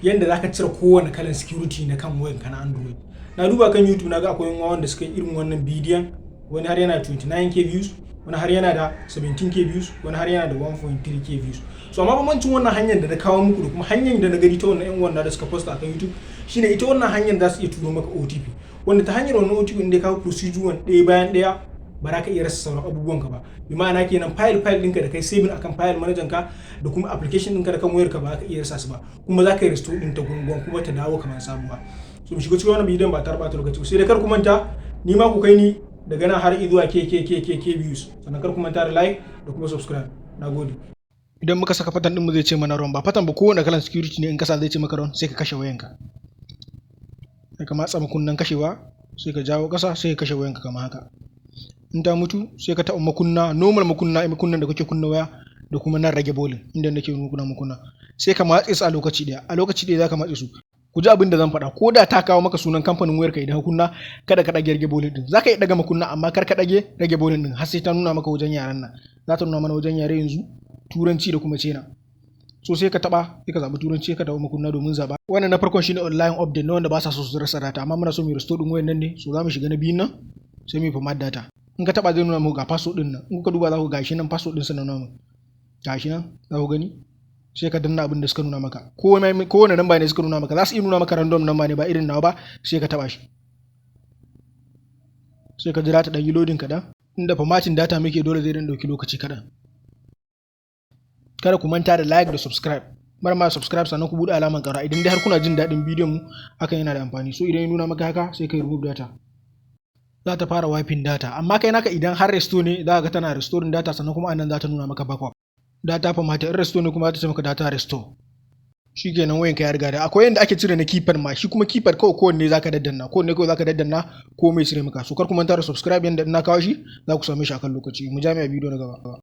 Yanda za ka cire kowane kalan security na kan wayanka na Android. Na duba kan YouTube, na ga akwai wanda suka yi irin wannan bidiyon, wani har yana 29K views, wani har yana da 17K views, wani har yana da 1.3K views. So amma bambancin wannan hanyar da na kawo muku da kuma hanyar da na gani ta wannan yan wannan da suka posta akan YouTube shine, ita wannan hanyar za su iya turo maka OTP, wanda ta hanyar wannan OTP inda ka procedure ɗaya bayan ɗaya, ba za ka iya rasa sauran abubuwan ka ba. Bi ma'ana kenan, file file ɗinka da kai saving akan file manager ka da kuma application ɗinka da kan wayar ka, ba ka iya rasa su ba, kuma za ka yi restore ɗin ta gungun kuma ta dawo kamar sabuwa. So mu shiga cikin wannan bidiyon ba tare ɓata lokaci. Sai dai kar ku manta, ni ma ku kai ni daga nan har zuwa KKKKK views. Sannan kar ku manta da like da kuma subscribe. Nagode. Idan muka saka pattern din mu, zai ce mana wrong. Ba pattern ba, kowane kalan security ne in kasa zai ce maka wrong. Sai ka kashe wayanka, sai ka matsa makunnan kashewa, sai ka jawo kasa, sai ka kashe wayanka kamar haka. In ta mutu, sai ka taɓa makunna, normal makunna, makunnan da kake kunna waya, da kuma nan rage volume inda nake nuna makunna, sai ka matse su a lokaci ɗaya. A lokaci ɗaya zaka matse su. Ku ji abin da zan faɗa: ko da ta kawo maka sunan kamfanin wayarka, idan ka kunna, kada ka ɗage rage volume din. Zaka iya ɗaga makunna, amma kar ka ɗage rage volume din har sai ta nuna maka wajen yaren nan. Za ta nuna mana wajen yare yanzu, Turanci da kuma China. So sai ka taɓa, sai ka zaɓi Turanci, ka taɓa makunna domin zaɓa. Wannan na farkon shine online update, na wanda ba sa so su rasa data, amma muna so mu restore din wayan nan ne. So za mu shiga na biyun nan, sai mu yi format data. In ka taɓa, zai nuna muku ga password din nan. In kuka duba, za ku gashi nan password din sa na nuna gashi nan, za ku gani. Sai ka danna abin da suka nuna maka. Kowane namba ne suka nuna maka, za su iya nuna maka random namba ne, ba irin nawa ba. Sai ka taba shi, sai ka jira ta ɗan yi loading kaɗan. Inda formatting data muke, dole zai ɗan ɗauki lokaci kaɗan. Kada ku manta da like da subscribe. Bar ma subscribe, sannan ku buɗe alamar ƙara idan dai har kuna jin daɗin bidiyon mu. Hakan yana da amfani. So idan ya nuna maka haka, sai ka yi remove data. Za ta fara wiping data, amma kai naka idan har restore ne, za ka ga tana restoring data, sannan kuma anan za ta nuna maka backup data format. In restore ne kuma, za ta ce maka data restore. Shikenan, wayanka ya riga da. Akwai yanda ake cire na keypad ma. Shi kuma keypad kawai kowanne zaka daddanna, kowanne kawai zaka daddanna ko mai cire maka. So kar ku manta da subscribe, yanda in na kawo shi za ku same shi akan lokaci. Mu jami'a bidiyo na gaba.